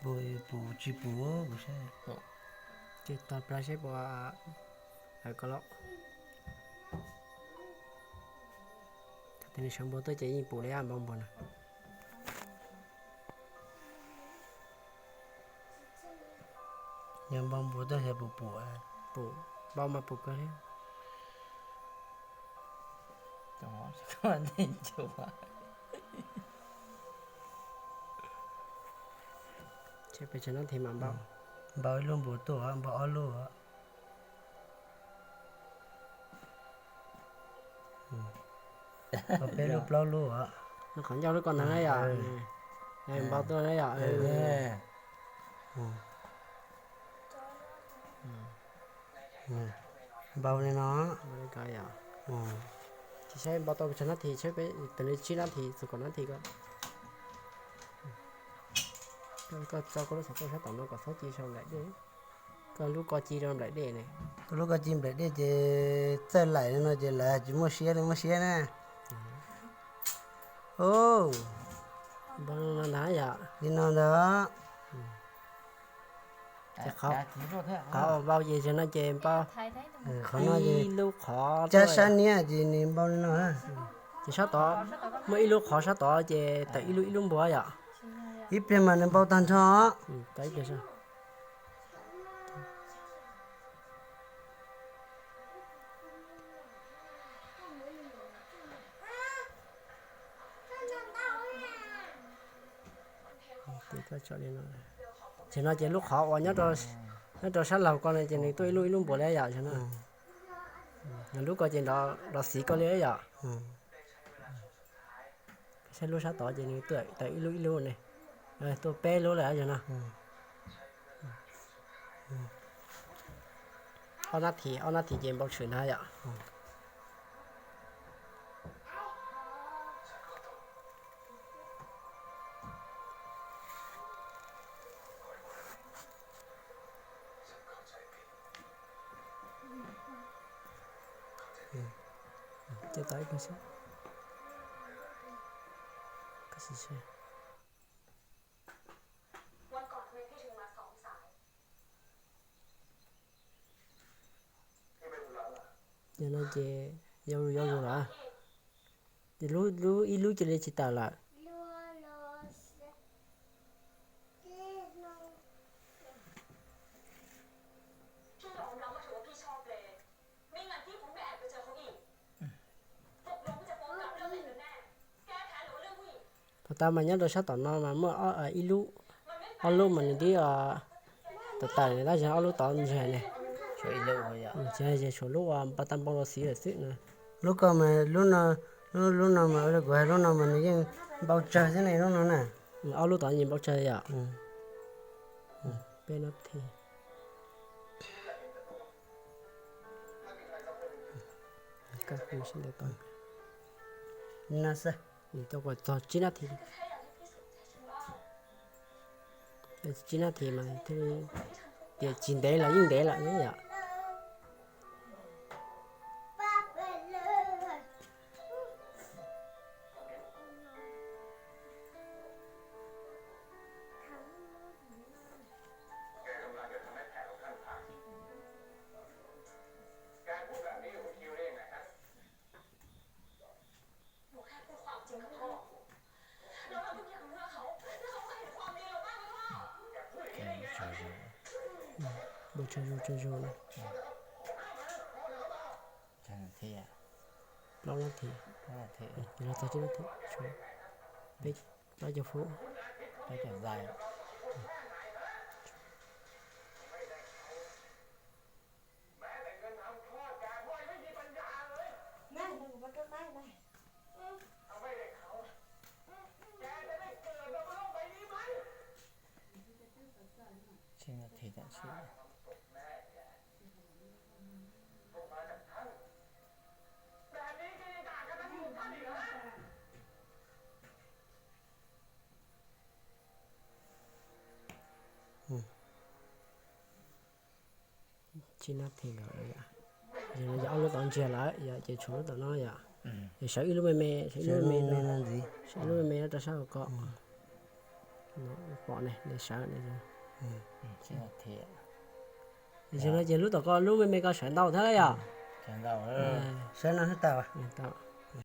Pum tsis pum, kuv saib. Ces tos plag seb puas lawv ko los. Thaum twg nws sawv npua tuaj ces yeej pum li npau npua no. Yog npau npua tuaj xyov puas pum. Pum, npau mas pum kawg li. Peb tsawg nab this mas npau. Npau ib lub npua tuaj, npau ob lub. Peb lub plaub lub. Qhov ncauj lub ko ntag na yom. Npau tuaj na yom. Npau li no. Tsis saib npau tau pes tsawg nab this, saib peb tus li tsib nab this, txog kaum nab this ko. Koj tso koj lub xov tooj sab tom no kom txhob ci rau nplaim dej. Koj lub ko ci rau nplaim dej ne. Koj lub ko ci nplaim dej ces txawj laim li no ces lawv tsis muaj siab li, muaj siab na. Npau li no ntag yom. Li no ntag. Qhov uas npau ces zaum no ces npau. Qhov no ces ib lub qhov cab sab niab ces nws npau li no. Ces sab tod, muaj ib lub qhov sab tod ces tawm ib lub ib lub npua yom. Ib pliag mas nws npau tag nrho. Ces no ces lub qhov uas nyob rau sab laug ko no ces nws tuaj ib lub ib lub npua li yom, zaum no. Lub ko ces nrov xiv ko li yom. Saib lub sab tod ces nws tuaj tawm ib lub ib lub ne, tuaj peb lub lawm zaum no. Ob nab this, ob nab this ces npau tshwm ntag yom. Ces tau ib pliag xwb. Ces no ces yau yau zus lawm. Ces lub, lub ib lub cia li tsis tawm lawm. Pos tas mas nyob rau sab tom no mas muaj ib lub, ob lub mas nws twb tawm tawm tab sis ob lub tod ntsiag ne. Ces tshuav lub uas npau tag npau los xiv lawm xwb no. Lub ko mas, lub no mas, kuv hais lub no mas nws yeej npau tsawg xwb ne, lub no na. Ob lub tod nws npau tsawg yom. Peb nab this. Tau kom txog tsib nab this. Tsib nab this mas thiaj li tias tsis ntev los yeej ntev lawm ne yom. Npau tsawg zuj tsawg zus na. Plaub nab this. Los txog tsib nab this, tshuav peb plaub caug feeb. Tsib nab this tam sim. Tsib nab this lawm yom. Yog ob lub tod ntsiag lawm yom, ces tshuav lub tom no yom. Ces sawv ib lub me me, sawv ib lub me me, sawv ib lub me me rau sab hauv ko. Pom ne, nej sawv ne. Yog no ces lub tom ko lub me me ko sawv ntau thiab yom? Sawv no tau.